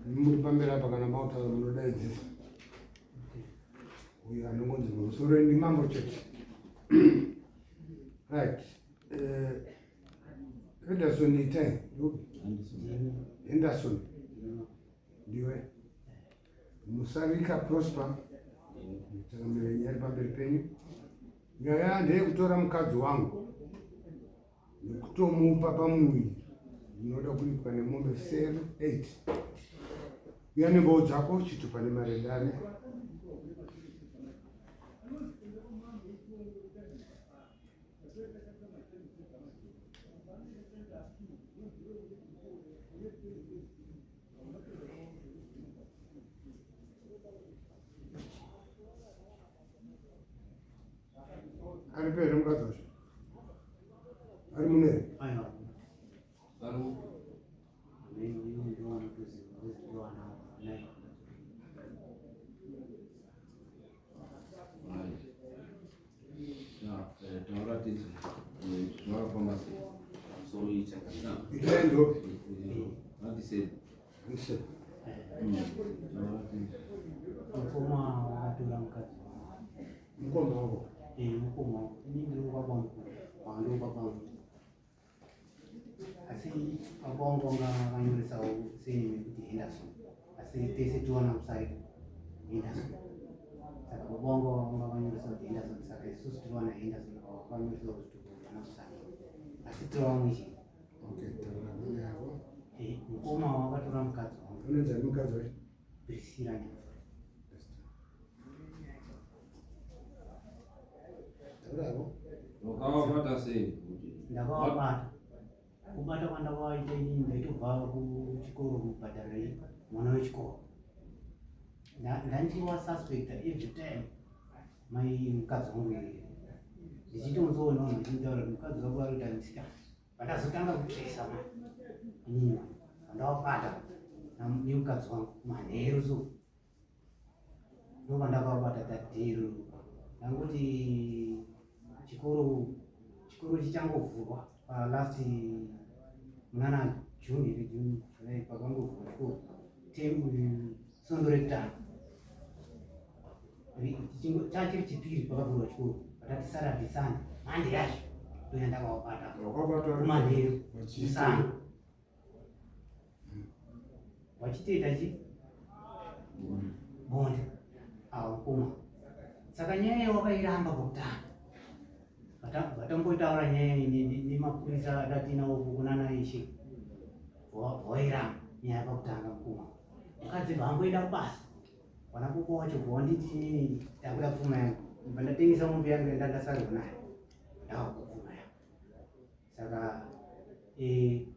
Muri pamberi apa kana mautaura munodaidzisa. Uyu anongonzi musoro ndimambo chete. Right. Henderson itai. Henderson. Ndiwe. Musarika Prosper. Changamire nyaya iri pamberi penyu. Nyaya ndeyekutora mukadzi wangu nekutomupa pamuviri. Ndinoda kuripwa nemombe sere 8. Uya nemboo dzako chitupa nemari yedare. Aripo here mukadzi wacho? Ari muno here? Aiwa. Mukoma wakatora mukadzi wangu. Mukoma wako? Eh, mukoma wangu. Ini ndiri baba wangu. Wangu baba wangu. Asi baba wangu vanga vanyoresawo surname yekuti Henderson. Asi tese tiwana musai Henderson. Saka baba wangu vanga vanyoresa kuti Henderson saka isusu tiriwana Henderson ava vanyoresa kuti vana musai. Asi tiri vamwe chete. Okay, taura nyaya yako. Eh, mukoma wakatora mukadzi wangu. Unonzi ani mukadzi wacho? Priscilla Nyamvura. Taura yako. Wakavabata sei kuti? Ndakavabata. Kubata kwandakavaita inini ndaitobva kuchikoro kubhadhara mwana wechikoro. Ndandichiwa suspecta every time mai mukadzi wangu iyeye. Ndichitonzoona vanhu vachinditaura kuti mukadzi wako ari kuita musikana. Pandazotanga kutresa mani inini pandavabata nemukadzi wangu manheru so ndopandakavabata that day iroro. Ndangoti chikoro chikoro chichangovhurwa palast munana June here June July pakangovhurwa chikoro temu svondo rekutanga chachiri chipiri pakavhurwa chikoro patati Saturday Sunday Monday yacho ndoyandakavabata kumanheru musango Wachitoita chi bonde aukuma. Saka nyaya iyo wakairamba pakutanga. Vatambotaura nyaya iyi nemapurisa atatinawo kunana ishe. Wairamba nyaya pakutanga mukuma. Mukadzi bva kubasa. Wana kuko wacho bva wanditi inini ndakuda pfuma yangu. Ndibva ndatengesa mombe yangu yandandasarwa nayo. Ndakupa pfuma yangu. Saka eh,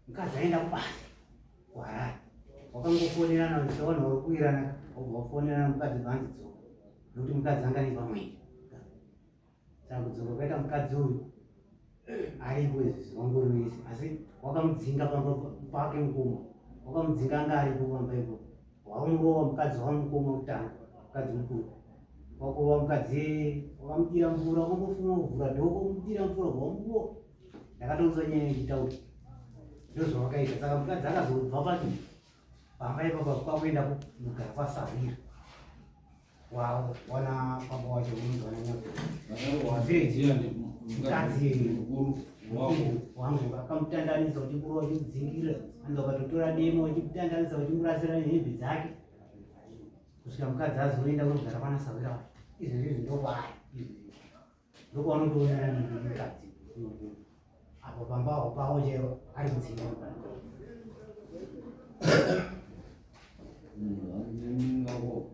mukadzi aenda kubasa kuHarare wakangofonerana sevanhu vari kuwirana wobva wafonerana mukadzi bvanzi dzoka nokuti mukadzi anga nepamwene saka kudzoka kwaita mukadzi uyu aripo izvi zvangori wese asi wakamudzinga pamba pake mukoma wakamudzinga anga aripo pamba ipo wakamurova mukadzi wamukoma kutanga mukadzi mukuru wakurova mukadzi wakamudira mvura wakangofuma kuvhura dhoko kumudira mvura wamurowa ndakatonzwa nyaya ichitaura ndozvawakaita saka mukadzi akazobva pati pamba ipapa kwakuenda kunogara kwasahwira wavo wana pamba wacho unonzi wana nyamukadzi wangu akamutandanisa uchikurova uchimudzingira anzi wakatotora demo uchimutandanisa uchimurasira nehembe dzake kusvika mukadzi azoenda kunogara kwana sahwira wacho izvezvi izvi ndokwaari ndokwaunotoonana nemukadzi apo pamba apo pavo chaivo ari mudzimba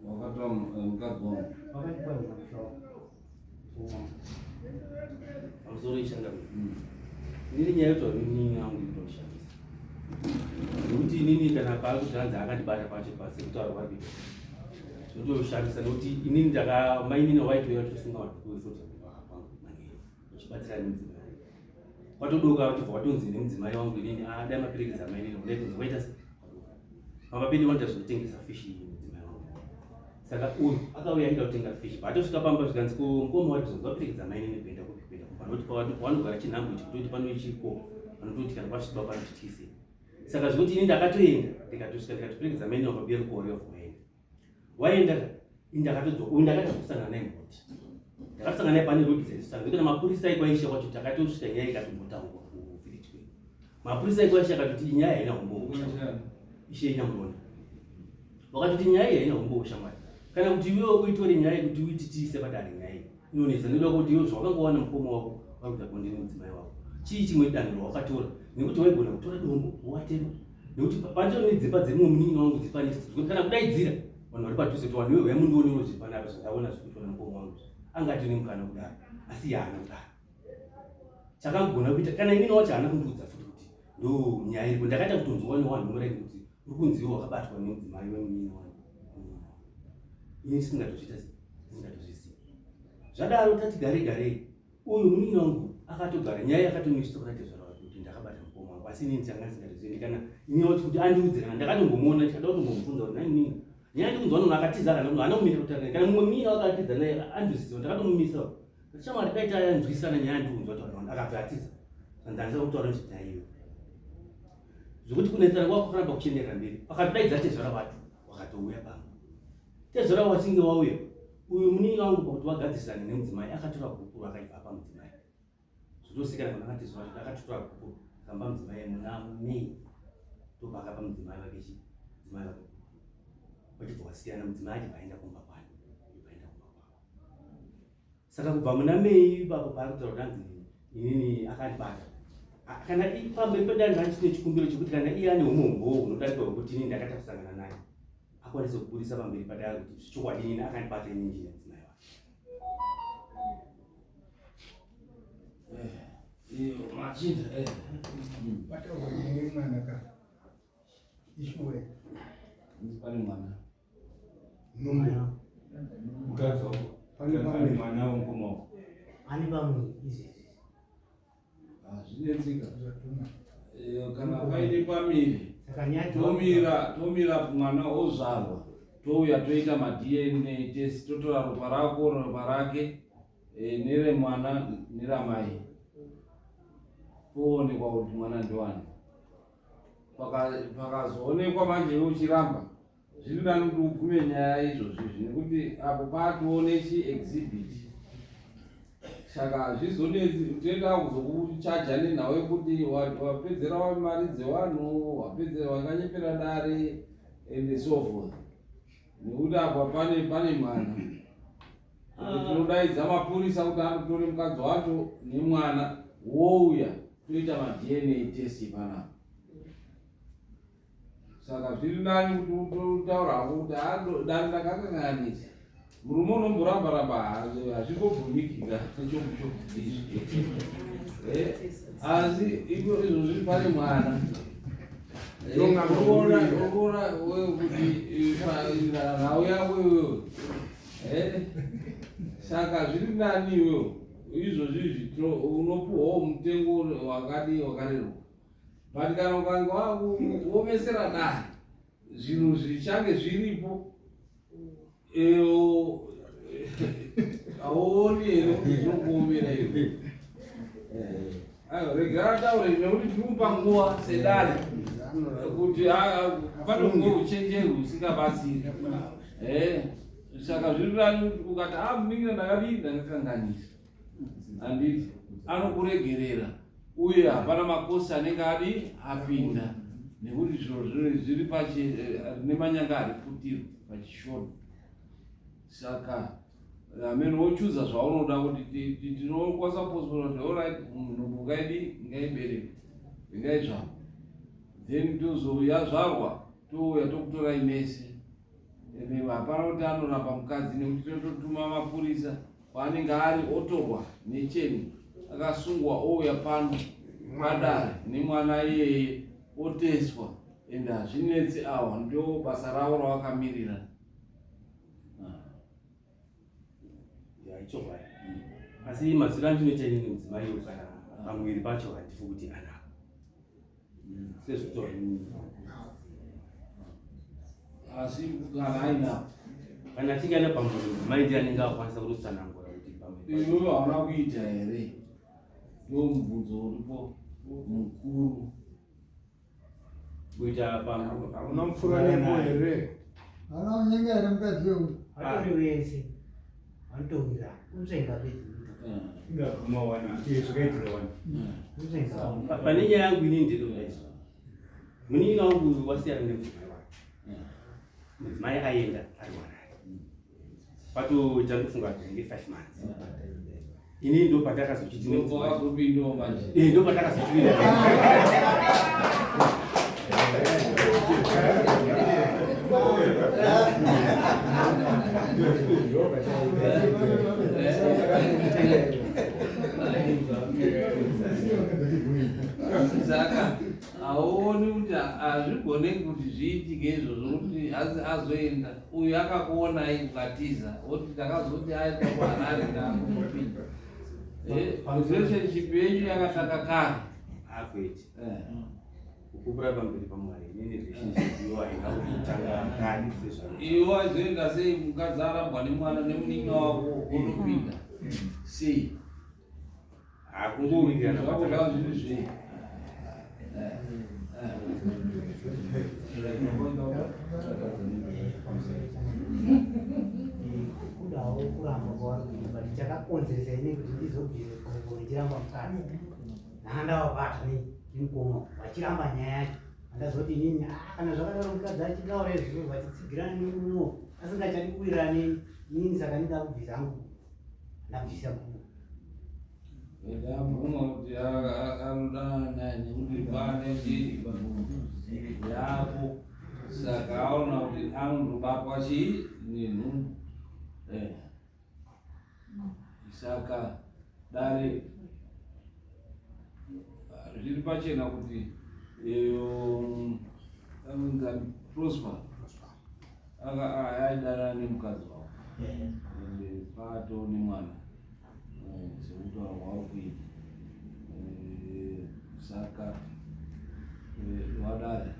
Wakatora mukadzi wangu. Wakachikwanisa musha Pamusoro ichangamire. Inini nyaya yotaura inini yangu inotoshamisa. Nekuti inini kana paari kuti hanzi akandibata pacho pasi kutaura kwapi. Zvotoshamisa nekuti inini ndaka mainini waitouya kutosunga madhuku esoja kwangu manheru vachibatsira nemudzimai wangu. Kwatodoka vachibva watonzi nemudzimai wangu inini ah dai maperekedza mainini kudai kunzi waita se pamba pedu vanoita zvekutengesa fish mudzimai wangu. Saka uyu akauya achida kutenga fish paatosvika pamba zvikanzi ko mukoma wati zvonzi waperekedza mainini kuenda kupi kuenda kumba nekuti pavanogara chinhambo ichi kutoti panoichiko panototi kana kwasviba panotityise. Saka zvekuti ini ndakatoenda ndikatosvika ndikatoperekedza mai nakabuya rukore wakuenda waenda ini ndakatodzoka uyu ndakaita zvekusangana naye mugoti ndakatosangana naye pane rodi dzaisangana kana mapurisa ekwaisha kwacho takatosvika nyaya ikatombotaurwa kuvillage kwedu mapurisa ekwaisha akatoti nyaya haina humbowo ishe inyamuona wakatoti nyaya iyi haina humbowo shamwari kana kuti iwewe uitore nyaya yekuti uititiise padare nyaya iyi inonetsa nekuda kwekuti iwe zvawakangowana mukoma wako vari kuita bonde nemudzimai wako chii chimwe danho rawakatora nekuti waigona kutora dombo wowatema nekuti patori nedzimba dzemumwe munin'ina wangu dziri pane zvekuti kana kudaidzira vanhu vari padhuze kuti vanhu iwe huyai mundionewo zviri panapa zvandaona zviri kuitwa nemukoma wangu anga atine mukana kudaro asi iye haana kudaro chakagona kuita kana inini wacho haana kundiudza futi kuti ndo nyaya iripo ndakaita kutonzwa newanhu muraini kuti uri kunziwo wakabatwa nemudzimai wemunin'ina wangu ini tisingatozviita tisingatozvizivi zvadaro tati gare garei uyu munin'ina wangu akatogara nyaya yakatomiswa kuna tezvara wake kuti ndakabata mukoma wangu asi inini tanga ndisingatozvizivi kana ini wacho kuti andiudze kana ndakatombomuona ndikada kutombomubvunza kuti nai munin'ina nyaya ndikunzwa nono akatiza kana haana kumira kutaura kana mumwe munin'ina wake atiza naye andizviziva ndakatomumisa shamwari dai tayanzwisana nyaya ndikunzwa taura akabva atiza anzi andisa kutaura nezvenyaya iyoyo zvekuti kunetsana kwako kuramba kuchienderera mberi pakatodaidza tezvara wacho wakatouya pano tezvara wachinge wauya uyu munin'ina wangu pakuti wagadzirisane nemudzimai akatora gupuro akaibva apa mudzimai zvinozikanwa kana akatezvara wacho akatotora gupuro akamba mudzimai muna May ndobva akapa mudzimai wake chi mudzimai wake vachibva wasiyana mudzimai achibva aenda kumba kwake aenda kumba kwavo saka kubva muna May ipapo paari kutaura kuti anzi inini akandibata kana pamberi pedare ndachine chikumbiro chekuti kana iye ane humwe umbowo hunodarika hwekuti inini ndakaita kusangana naye akwanise kubudisa pamberi padare kuti zvechokwadi inini akandibata inini ndine mudzimai wake machinda pataurwa nemwana ka ishuwe pane mwana nhumbu mukadzi wako pane pane pamwe mwana wemukoma wako Ane pamwe izvezvi. Hazvinetsika kana paine pamiri Saka nyaya tomira tomira mwana ozvarwa touya toita maDNA test totora ropa rako ropa rake neremwana neramai poonekwa kuti mwana ndiwani pakazoonekwa manje iwe uchiramba zviri nani kuti ubvume nyaya izvozvizvi nekuti apo paatione chiexhibit saka hazvizonetsi toenda kuzokuchaja nenhau yekuti wapedzera mari dzevanhu wapedzera wakanyepera dare and so forth nekuti apa pane pane mwana tinodaidza mapurisa kuti anotore mukadzi wacho nemwana wouya toita maDNA test panapa saka zviri nani kuti utotaura hako kuti dare ndakakanganisa murume unomboramba ramba hazvingobvumikika nechokuchoku izvi asi izvozvi pane mwana unoona wewe kuti nhau yako iwewe saka zviri nani iwewe izvozvi izvi unopuhwawo mutengo wakadi wakareruka but kana ukange wakuomesera dare zvinhu zvichange zviripo hauoni here kuti zvinokuomera iwe aiwa regera ataure nekuti tirimupa nguva sedare kuti pane humwe uchenjeri husingabatsiri saka zviri nani ukati a munin'ina ndakadii ndakakanganisa handiti anokuregerera uye hapana makosi anenge adi apinda nekuti zviro zviri pachi nemanyanga ari putirwa pachishona saka amene wochuza zvaunoda kuti tinokwanisa kupostpona kuti alright nhumbu ngaidi ngaibereke ngaizvarwa then tozouya zvarwa touya tokutorai mese ende hapana kuti anorapa mukadzi nekuti tinototuma mapurisa kwaanenge ari otorwa necheni akasungwa ouya pano padare nemwana iyeye oteswa ende hazvinetsi awa ndo basa ravo ravakamirira Ya, ichokwadi asi maziro andinoita inini mudzimai uyu kana pamuviri pacho handifi kuti anako sezvotaura asi kana ainapo kana achinge ane pamuviri mudzimai ndiye anenge akwanisa kutotsanangura kuti pamuviri pacho iwewe hauna kuita here ndo mubvunzo uripo mukuru. Kuita Hauna mupfura nepo here? Hauna kunyenga here mukadzi wemunhu? Vatori vese vanotowirana kunzvenga bedzi. Ingaguma wani zvakaitika wani. Kunzvenga. Pane nyaya yangu inini ndinodaizvo. Munin'ina wangu wasiyana nemudzimai wake. Mudzimai aenda ari wanari. Patoita ndofunga kuti inge 5 months. Inini ndo patakazochiti nemudzimai. Wakazopindawo manje. Eh, ndo patakazochiti. Saka hauoni kuti hazvigoneki kuti zviitike izvozvo kuti azoenda uyu akakuonai ukatiza oti takazoti aenda kuHarare ndaakutopinda. Relationship yenyu yakatanga kare. Akuiti. Kukupura pamberi paMwari inini relationship iyo haina kutanga kare sezvano. Iwe wazoenda sei mukadzi arambwa nemwana nemunin'ina wako wotopinda sei? Hakungowirirana Zvako zvava zviri zvei? Kudawo kuramba kwavari kuita but chakakonzeresa ini kuti ndizobvise gogo ndichiramba mukadzi ndanga ndavabata nemukoma vachiramba nyaya yacho andazoti inini "Ah, kana zvakadaro mukadzi achitaura izvozvo vachitsigirana nemurume asingachadi kuwirirana neni inini saka ndida kubvisa hangu ndabvisa gubo. Ndabvuma kuti anodanana naye nekuti pane yako saka aona kuti anondobatwa chii nenhumbu. Saka dare zviri pachena kuti anonzi Prosper aidanana nemukadzi wavo ende pato nemwana sekutaura kwauri kuita. Saka wadare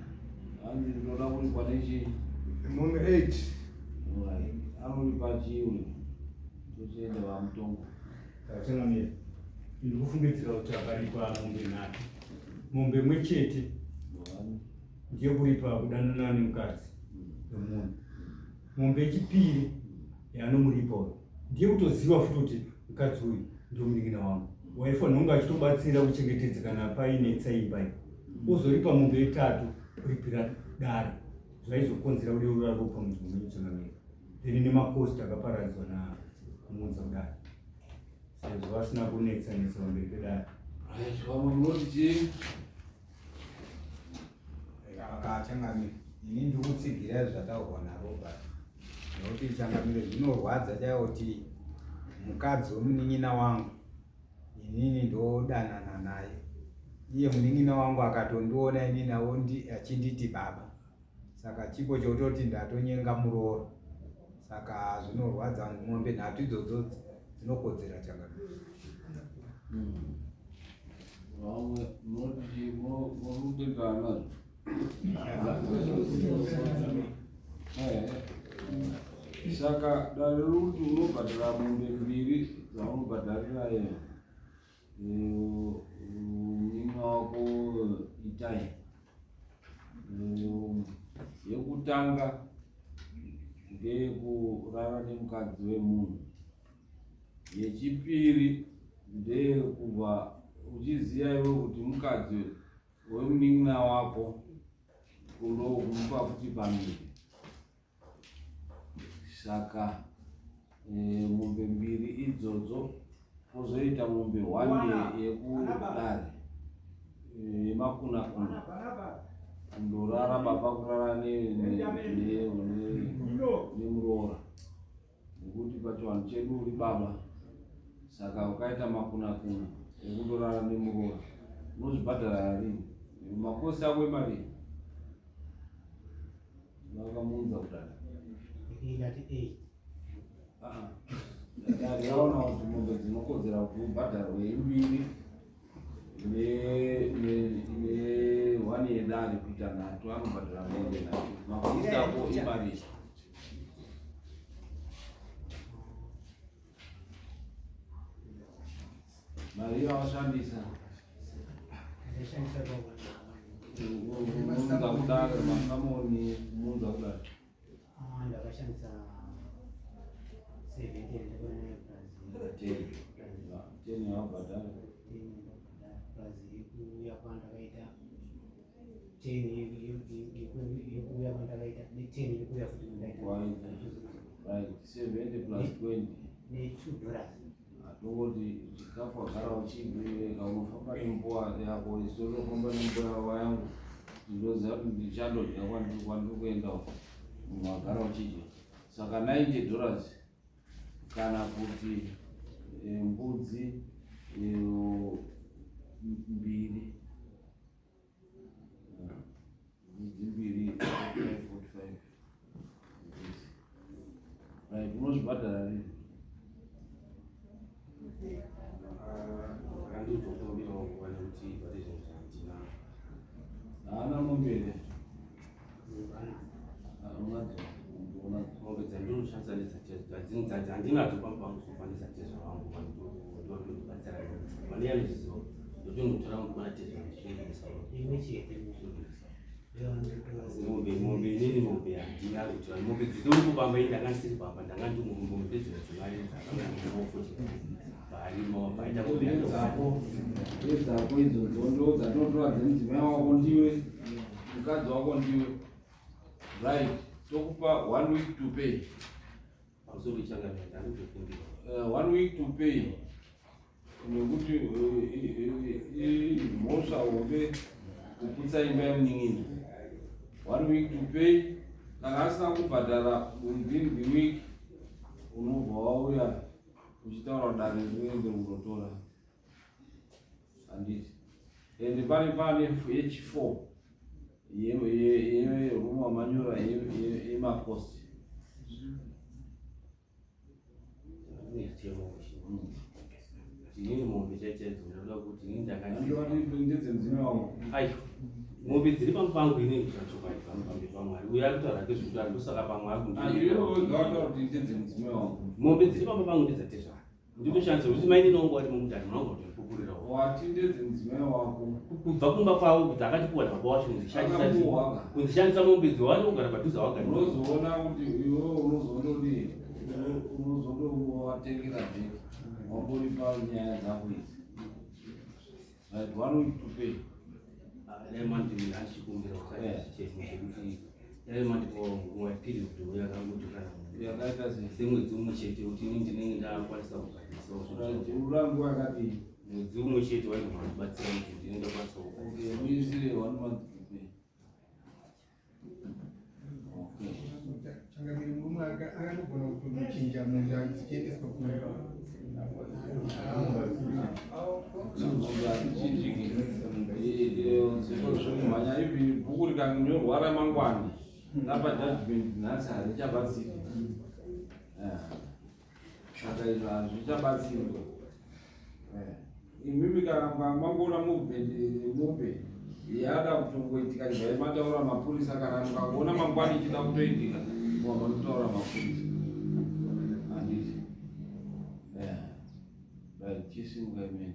hanzi ndinoda kuripwa nechii? Mombe 8. Anoripa chii uyu? Tochienda vamutongo. Changamire, ndikufungidzira kuti akaripa mombe nhatu. Mombe imwe chete ndeyekuripa kudanana nemukadzi wemunhu. Mombe yechipiri yaanomuripa uyu ndeyekutoziva futi kuti mukadzi uyu ndiwo munin'ina wangu. Waifanira kunge achitobatsira kuchengetedza kana painetsa imba iyi. Ozoripa mombe yetatu kuripira dare zvaizokonzera kudeurura ropa munzvimbo menyu changamire. Then nemakosti akaparadzwa naKumudza kudare sezvo asina kunetsa netsa pamberi pedare. Vamwe munoti chii? Changamire, ini ndiri kutsigira zvataurwa naRobert nekuti changamire zvinorwadza chaiwo kuti mukadzi wemunin'ina wangu inini ndodanana naye iye munin'ina wangu akatondiona inini achinditi baba saka chipo chototi ndatonyenga muroora saka zvinorwadza mombe nhatu idzodzo dzinokodzera changamire. Vamwe munoti chii? Muri kutenderana nazvo? Saka dare riri kuti unobhadhara mombe mbiri dzaunobhadharira munin'ina wako Itai. Yekutanga ndeyekurara nemukadzi wemunhu. Yechipiri ndeyekubva uchiziva iwe kuti mukadzi wemunin'ina wako unokumupa futi pamiri. Saka mombe mbiri idzodzo kwozoita mombe 1 yekudare yemakunakuna kundorara baba kurara nemuroora nekuti pachivanhu chedu uri baba saka ukaita makunakuna ekundorara nemuroora unozvibhadhara rini makosi ako emari vakamuunza kudare. Ndati 8. Dare raona kuti mombe dzinokodzera kuti ubhadharwe imbiri ne1 yedare kuita nhatu anobhadhara mombe nhatu makosi ako imari. Mari yawashandisa Ndashandisa kwa Kuunza kudare masamoni kuunza kudare. Ah, ndakashandisa 70 ndakona plus 10. 10 yawabhadhara. 10 plus yekuuya kwandakaita, 10 yekuuya kwandakaita ne10 yekuuya futi kwandaita. Waita. Right, 70 plus 20. Ne$2. Atongoti chikafu wagara uchibeka, unofamba nembuwa yako, isu tofamba nembuya yangu. Ndinoziva kuti ndichandodya kwandiri kuenda uko. Munhu wagara uchidya. Saka $90 kana kuti mbudzi mbiri. Mbudzi mbiri 545. Right, unozvibhadhara rini? Anditokumbirawo nguva nekuti pane zvinhu zvandina. Haana mombe here? Ana. Unadzo, unadzo. Mombe dzandinoshandisa dzandinadzo pamba pangu sofa ndedzatezva vangu, vanondibatsira vane yanozviziva. Ndotondotora mukona tezva ndichindisa. Imwe chete. Mombe inini, mombe handina kuti mombe dzitori kupamba. Ini ndanga ndisiri pamba, ndanga ndi mombe dzinodzimari dzakafuti varimo vaita mombe. Ndedzako, ndedzako idzodzo, ndo dzatinotora dzemudzimai wako ndiwe, mukadzi wako ndiwe. Right, tokupa one week to pay. Pamusoro ichangamira, ndanditokumbira. One week to pay nekuti imhosva hombe kuputsa imba yemunin'ina. One week to pay. Kana asina kubhadhara within the week, unobva wauya uchitaura dare riende kunotora, handiti? And pane H4 yerumu wamanyora yemacost. Chitemo inini mombe chaichaidzo ndinoda kuti inini ndanga Ndedzemudzimai wangu. Aiwa, mombe dziri pamba pangu inini kuchachokwadi pamberi paMwari. Uyo ari kutaura hake zvekuti ndosaka pamwe ari Iwewe wega wataura kuti ndedzemudzimai wangu. Mombe dziri pamba pangu ndedzatezvara, nditoshandisa kuti mainini wangu wari mumutani munonga kutoipupurirawo. Wati ndedzemudzimai wako. Kubva kumba kwavo kuti akatipuwa nababa wacho kunzishandisa. Akapuwa. Kunzishandisa mombe dzo vanogara padhuze wagara. Unozoona kuti iwewe unozondodii, unozondowatengera bheki wamboripa nyaya dzako idzi. Right, one week to pay. Dai mandi andichikumbira chemo chekuti dai mandipawo nguva period yakanguti kana Yakaita sei? Semwedzi umwe chete kuti ini ndinenge ndakwanisa kubhadharisawo. Right, ura nguva yakadii? Mwedzi umwe chete waigona kundibatsira kuti ndinenge ndakwanisa kubhadharisa. Okay, muisire one month to pay. Okay. Changamire, murume akanogona kutochinja mombe dzichiendeswa kumwe. Mombe hadzichinjiki zvekumhanya. Even bhuku rikanyorwa ramangwani rapa judgment nhasi, harichabatsiri. Saka izvo hazvichabatsiri. Imimi kana mangoona movement yemombe yada kutongoitika, ibvai mataura mapurisa. Kana mukangoona mangwani ichida kutoitika, mobva matotaura mapurisa, handiti? Right, chisimuka imene.